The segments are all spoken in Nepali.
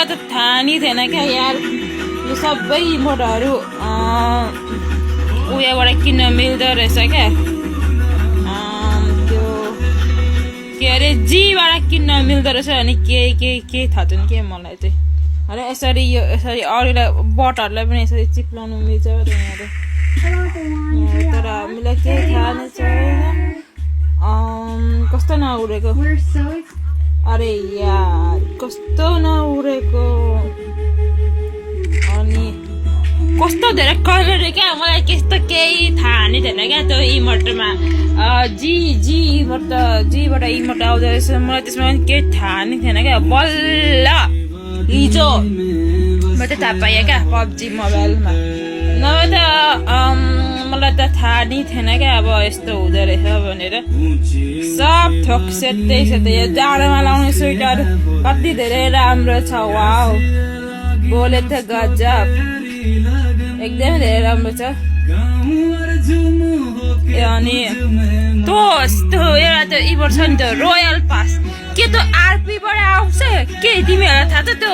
त थाहा नि थिएन क्या यार यो सबै इमोटहरू उयोबाट किन्न मिल्दो रहेछ क्या त्यो के अरे जीबाट किन्न मिल्दो रहेछ अनि के थाहा छैन के मलाई चाहिँ अरे यसरी यसरी अरूलाई बटहरूलाई पनि यसरी चिप्लाउनु मिल्छ तर हामीलाई केही थाहा नै छैन कस्तो नउडेको अरे यार कस्तो नउडेको अनि कस्तो धेरै कमेडी क्या मलाई त्यस्तो केही थाहा नै थिएन क्या त्यो इमोटमा जीबाट इमोट आउँदो रहेछ मलाई त्यसमा केही थाहा नै थिएन क्या बल्ल हिजो मैले थाहा पाएँ क्या पब्जी मोबाइलमा नभए त मलाई त थाहा नै थिएन क्या अब यस्तो हुँदो रहेछ भनेर सब थोक सेतै यो जाडोमा लाउने स्वेटर कति धेरै राम्रो छ वाउ बोले त गजब एकदमै धेरै राम्रो छ अनि त्यो एउटा त्यो इमोट छ नि त्यो रोयल पास के त्यो आरपीबाट आउँछ के तिमीहरूलाई थाहा छ त्यो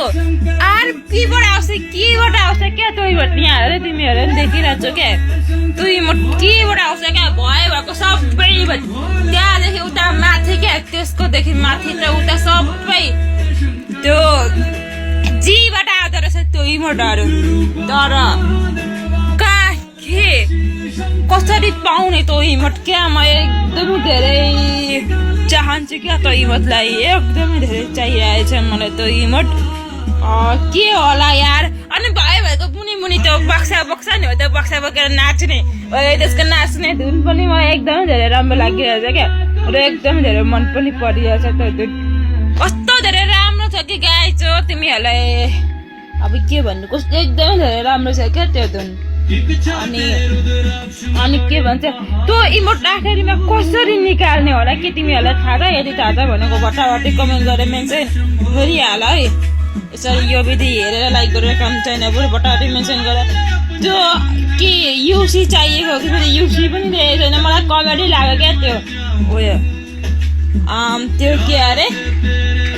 आरपीबाट आउँछ केबाट आउँछ क्या त्यो इमोट यहाँहरू तिमीहरूले पनि देखिरहेको क्या त्यो इमोट केबाट आउँछ क्या भएको सबै त्यहाँदेखि उता माथि क्या त्यसकोदेखि माथि र उता सबै त्यो जीबाट आउँदो रहेछ त्यो इमोटहरू तर कहाँ के कसरी पाउने त्यो इमोट क्या म एकदमै धेरै चाहन्छु क्या त्यो इमोटलाई एकदमै धेरै चाहिरहेछ मलाई त्यो इमोट के होला यार अनि भएको मुनि त्यो बक्सा नि हो त्यो बक्सा बोकेर नाच्ने त्यसको नाच्ने धुन पनि मलाई एकदमै धेरै राम्रो लागिरहेछ क्या र एकदमै धेरै मन पनि परिरहेछ त्यो धुन कस्तो धेरै राम्रो छ कि गाइजो तिमीहरूलाई अब के भन्नु कस्तो एकदमै धेरै राम्रो छ क्या त्यो धुन अनि के भन्छ त्यो इमोट आखिरीमा कसरी निकाल्ने होला के तिमीहरूलाई थाहा छ यदि थाहा छ भनेको भट्टाभट्टी कमेन्ट गरेर मेन्सन गरिहाल है यसरी यो विधि हेरेर लाइक गरेर काम छैन बरु भट्टाभट्टी मेन्सन गरेर त्यो के युसी चाहिएको कि फेरि युसी पनि दिएको छैन मलाई कमेडी लाग्यो क्या त्यो उयो त्यो के अरे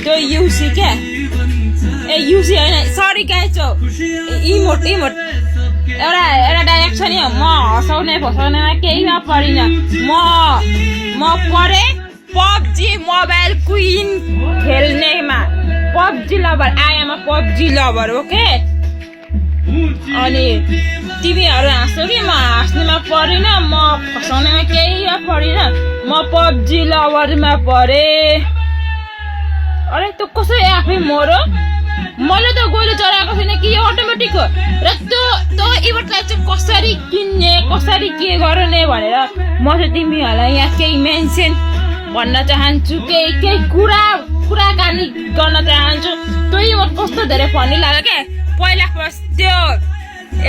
त्यो युसी क्या ए युसी होइन सरी गाइज इमोट एउटा डाइरेक्ट छ नि म हँसाउने फसाउनेमा केही नपरिन म परेँ पब्जी मोबाइल क्विन खेल्नेमा पब्जी लभर आयामा पब्जी लभर ओके अनि तिमीहरू हाँस्छौ कि म हाँस्नेमा परिन म फसाउनेमा केही नपरिन म पब्जी लभरमा परेँ अरे त्यो कसै आफै मरो मैले त गोली चढाएको छैन कि यो अटोमेटिक हो र त्यो इमोटलाई चाहिँ कसरी किन्ने कसरी के गर्ने भनेर म चाहिँ तिमीहरूलाई यहाँ केही मेन्सन भन्न चाहन्छु केही कुराकानी गर्न चाहन्छु त्यो इमोट कस्तो धेरै फनी लाग्यो क्या पहिला फर्स्ट त्यो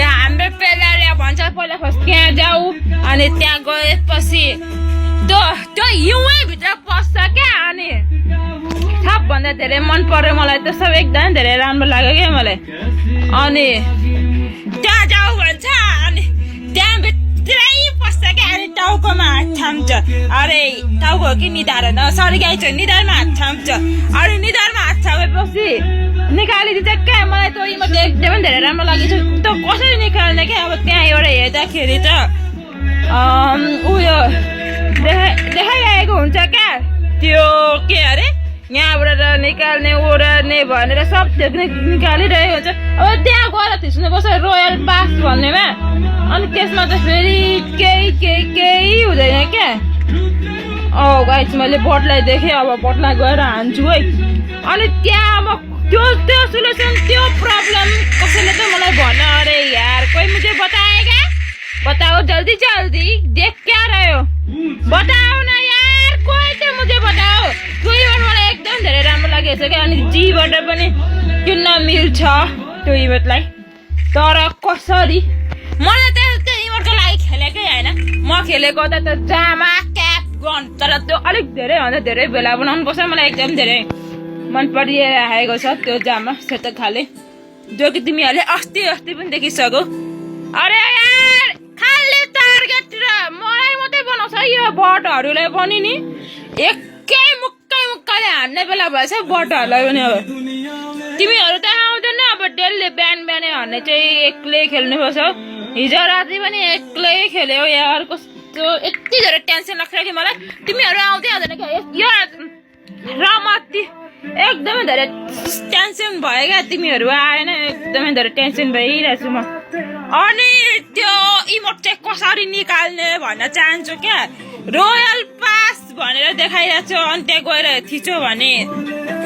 हाम्रो पेलाले भन्छ पहिला फर्स्ट त्यहाँ जाऊ अनि त्यहाँ गएपछि त्यो हिउँै भित्र पस्छ क्या अनि सबभन्दा धेरै मन पर्यो मलाई त सब एकदमै धेरै राम्रो लाग्यो क्या मलाई अनि त्यहाँ जाऊ भन्छ अनि त्यहाँ भित्रै पस्छ क्या अनि टाउकोमा हात थाम्छ अरे टाउको कि निधार सरी गाइज निधारमा हात थाम्छ अनि निधारमा हात थामेपछि निकालिदिन्छ क्या मलाई त्यो इमोट एकदमै धेरै राम्रो लागेको छ त्यो कसरी निकाल्ने क्या अब त्यहाँ एउटा हेर्दाखेरि त उयो देखाइरहेको हुन्छ क्या त्यो के अरे यहाँबाट निकाल्ने ओर्ने भनेर सब टेक्निक निकालिरहेको हुन्छ अब त्यहाँ गएर थिच्नुपर्छ रोयल पास भन्नेमा अनि त्यसमा त फेरि केही हुँदैन क्या गाइस मैले बटलाई देखेँ अब बटलाई गएर हान्छु है अनि त्यहाँ अब त्यो सोल्युसन त्यो प्रब्लम कसैले त मलाई भन अरे यार कोही मुझे बताएगा बताओ जल्दी देख क्या रहे हो बताओ न यार कोही त मुझे बताओ कोहीबाट मलाई एकदम धेरै राम्रो लागेको छ क्या अनि जीबाट पनि किन्न मिल्छ त्यो इमोटलाई तर कसरी मलाई त त्यो इमोटको लागि खेलेकै होइन म खेलेको त जामा क्याप गन तर त्यो अलिक धेरै भन्दा धेरै बेला बनाउनु पर्छ मलाई एकदम धेरै मन परिरहेको छ त्यो जामा सेतो खाले जो कि तिमीहरूले अस्ति पनि देखिसक्यो अरे यार खाली टार्गेट र मलाई मात्रै बनाउँछ यो बटहरूलाई पनि नि एकै मुक्काले हान्ने बेला भएछ बटहरूलाई पनि अब तिमीहरू त आउँदै कसले बिहान बिहानै भन्ने चाहिँ एक्लै खेल्नुपर्छ हिजो राति पनि एक्लै खेल्यो यार कस्तो यति धेरै टेन्सन लाग्छ कि मलाई तिमीहरू आउँदै आउँदैन क्या यो रमती एकदमै धेरै टेन्सन भयो क्या तिमीहरू आएन एकदमै धेरै टेन्सन भइरहेछु म अनि त्यो इमोट चाहिँ कसरी निकाल्ने भन्न चाहन्छु क्या रोयल पास भनेर देखाइरहेको छु अनि त्यहाँ गएर थिचो भने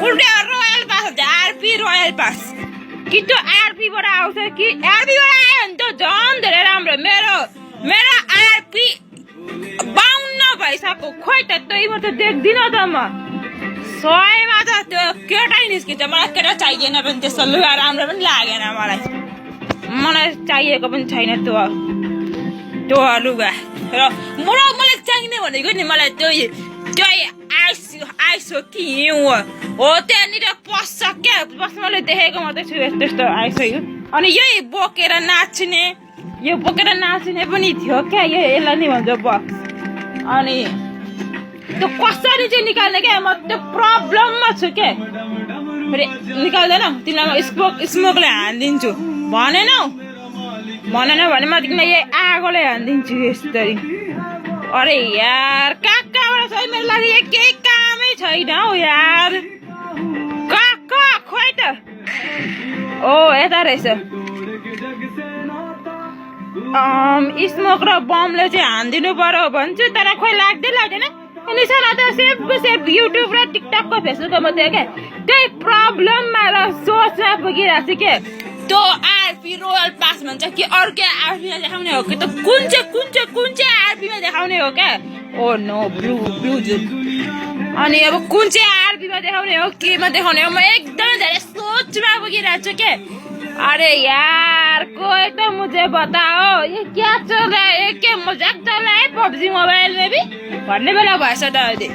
उल्टे रोयल पास हुन्छ आरपी रोयल पास कि त्यो आरपीबाट आउँछ कि आरपीबाट आयो भने त झन् धेरै राम्रो मेरो आरपी 52 भइसक्यो खोइ त त्यही म त देख्दिनँ त म 100मा त त्यो केटै निस्किन्छ मलाई केटा चाहिएन पनि त्यस्तो लुगा राम्रो पनि लागेन मलाई चाहिएको पनि छैन त्यो लुगा र मलाई चाहिने भनेको नि मलाई त्यो आइस हो कि हिउँ हो त्यहाँनिर पस्छ क्या मैले देखेको मात्रै छु त्यस्तो आइस हो अनि यही बोकेर नाच्ने पनि थियो क्या यसलाई नि भन्छ बक्स अनि त्यो कसरी चाहिँ निकाल्ने क्या म त्यो प्रब्लममा छु क्या फेरि निकाल्दैन तिमीलाई म स्मोकले हानिदिन्छु भनेन भने म तिमीलाई यही आगोले हानिदिन्छु यसरी अरे यार कहाँबाट छ मेरो लागि केही कामै छैन हौ यार कहाँ खोइ त ओ यता रहेछ स्मोक र बमले चाहिँ हानिदिनु पर्यो भन्छु तर खोइ लाग्दैन अनि सर त सेफ युट्युब र टिकटकको फेसबुकमा थियो क्या त्यही प्रब्लममा र सोचमा पुगिरहेको छु क्या त्यो आरपी रोयल पास भन्छ कि अर्कै आरपीमा देखाउने हो कि त कुन चाहिँ आरपीमा देखाउने हो क्या ओ नो ब्लू जुन अनि अब कुन चाहिँ आरपीमा देखाउने हो केमा देखाउने हो म एकदमै धेरै सोचमा पुगिरहेको छु क्या अरे यार कोई तो मुझे बताओ ये क्या चल रहा है क्या मजाक चल रहा है पबजी मोबाइल में भी भन्ने बेला भएछ त अहिले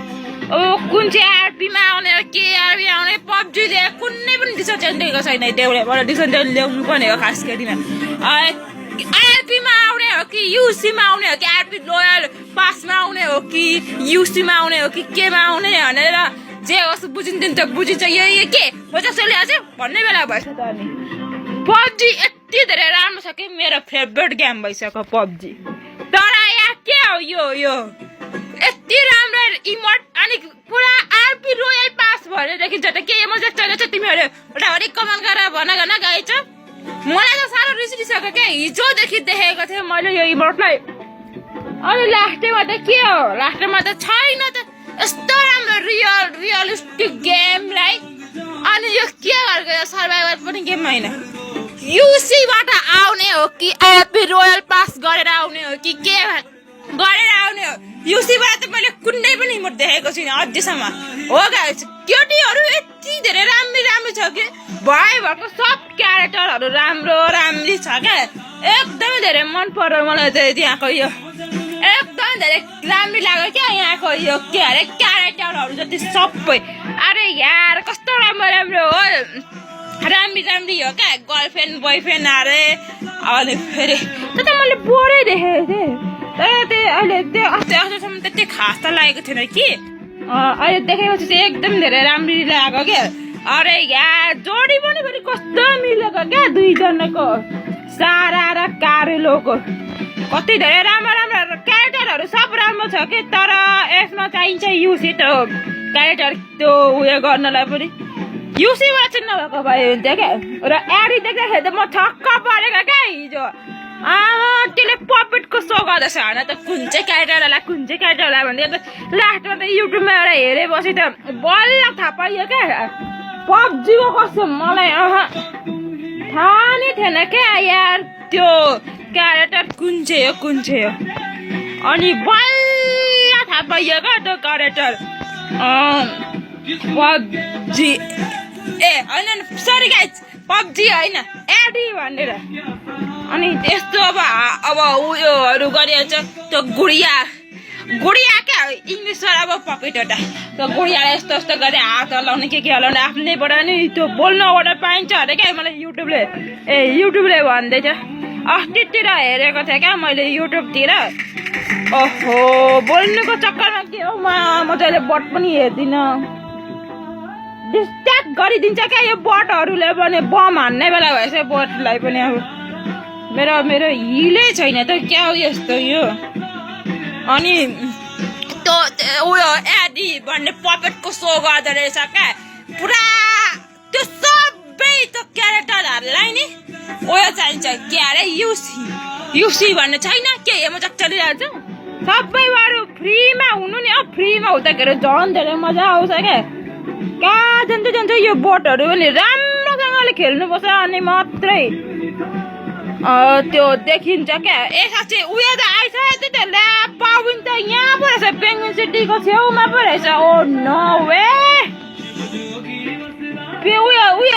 कुन चाहिँ आरपीमा आउने हो के आरपी आउने पबजीले कुनै पनि डिसिजन लिएको छैन देउलेबाट डिसिजन ल्याउनु पर्ने हो खास गरिमा आरपीमा आउने हो कि युसीमा आउने हो कि आरपी लोयल पासमा आउने हो कि युसीमा आउने हो कि केमा आउने भनेर जे होस् बुझिन्छ त बुझिन्छ यो के मजा चलिरहेको छ भन्ने बेला भएछ त अनि पबजी यति धेरै राम्रो छ कि मेरो फेभरेट गेम भइसक्यो पबजी तर यहाँ के हो यो यति राम्रो इमोट अनि पुरा आरपी रोयल पास भनेर देखिन्छ त के मजा चलेछ तिमीहरू एउटा कमेन्ट गरेर भन गाइछ मलाई त साह्रो रिसिसक्यो क्या हिजोदेखि देखेको थिएँ मैले यो इमोटलाई अनि लास्टमा त के हो लास्टमा त छैन त यस्तो राम्रो रियलिस्टिक गेमलाई अनि यो के गरेको सर्भाइभल पनि गेम होइन युसीबाट आउने हो कि आरपी रोयल पास गरेर आउने हो कि के गरेर आउने हो युसीबाट त मैले कुनै पनि इमोट देखेको छुइनँ अझैसम्म हो गाइस केटीहरू यति धेरै राम्रो छ कि भएको सब क्यारेक्टरहरू राम्री छ क्या एकदमै धेरै मन पर्यो मलाई चाहिँ त्यहाँको यो एकदमै धेरै राम्रो लाग्यो क्या यहाँको यो के अरे क्यारेक्टरहरू जति सबै अरे यार कस्तो राम्रो हो राम्री हो क्या गर्लफ्रेन्ड बोयफ्रेन्ड अरे अनि फेरि त मैले बोरै देखेको थिएँ तर त्यो अहिले त्यो अस्तिसम्म त्यति खास त लागेको थिएन कि अहिले देखेपछि चाहिँ एकदम धेरै राम्ररी लाग्यो क्या अरे यार जोडी पनि फेरि कस्तो मिलेको क्या दुईजनाको सारा र कारेलोको कति धेरै राम्रो क्यारेक्टरहरू सब राम्रो छ कि तर यसमा चाहिन्छ युसी त्यो क्यारेक्टर त्यो उयो गर्नलाई पनि युसीबाट चाहिँ नभएको भयो हुन्थ्यो क्या र एडी देख्दाखेरि त म छक्क परेको क्या हिजो त्यसले पपेटको सो गर्दैछ होइन त कुन चाहिँ क्यारेक्टरलाई भन्दै लास्टमा त युट्युबमा एउटा हेरेपछि त बल्ल थाहा पाइयो क्या पबजीको कस्तो मलाई थाहा नै थिएन क्या यार त्यो क्यारेक्टर कुन चाहिँ हो अनि बल्ल थाहा पाइयो क्या त्यो क्यारेक्टर पबजी होइन सरी गाइज पबजी होइन एडी भनेर अनि यस्तो अब उयोहरू गरिहाल्छ त्यो गुडिया क्या इङ्ग्लिसबाट अब पपेट एउटा त्यो गुडियालाई यस्तो गरी हात हल्लाउने के हल्लाउने आफ्नैबाट नि त्यो बोल्नबाट पाइन्छ अरे क्या मलाई युट्युबले भन्दै थियो अस्तितिर हेरेको थिएँ क्या मैले युट्युबतिर ओहो बोल्नुको चक्करमा के हो म मजाले बट पनि हेर्दिनँ डिस्ट्र्याक्ट गरिदिन्छ क्या यो बटहरूले पनि बम हान्ने बेला भएछ बटलाई पनि अब मेरो हिलै छैन त क्या हो यस्तो यो अनि त्यो उयो एडी भन्ने पपेटको सो गर्दो रहेछ क्या पुरा त्यो सबै त्यो क्यारेक्टरहरूलाई नि उयो चाहिन्छ के अरे युसी भन्ने छैन के मजाक चलिरहेको छ सबैहरू फ्रीमा हुनु नि फ्रीमा हुँदाखेरि झन् धेरै मजा आउँछ क्या कहाँ जान्छ यो बोटहरू पनि राम्रोसँगले खेल्नुपर्छ अनि मात्रै त्यो देखिन्छ क्या साँच्चै उयो त आइसक्यो त्यो ल्याब पाउनु त यहाँ पो रहेछ पेङ्गुइन सिटीको छेउमा पो रहेछ ओ नो वे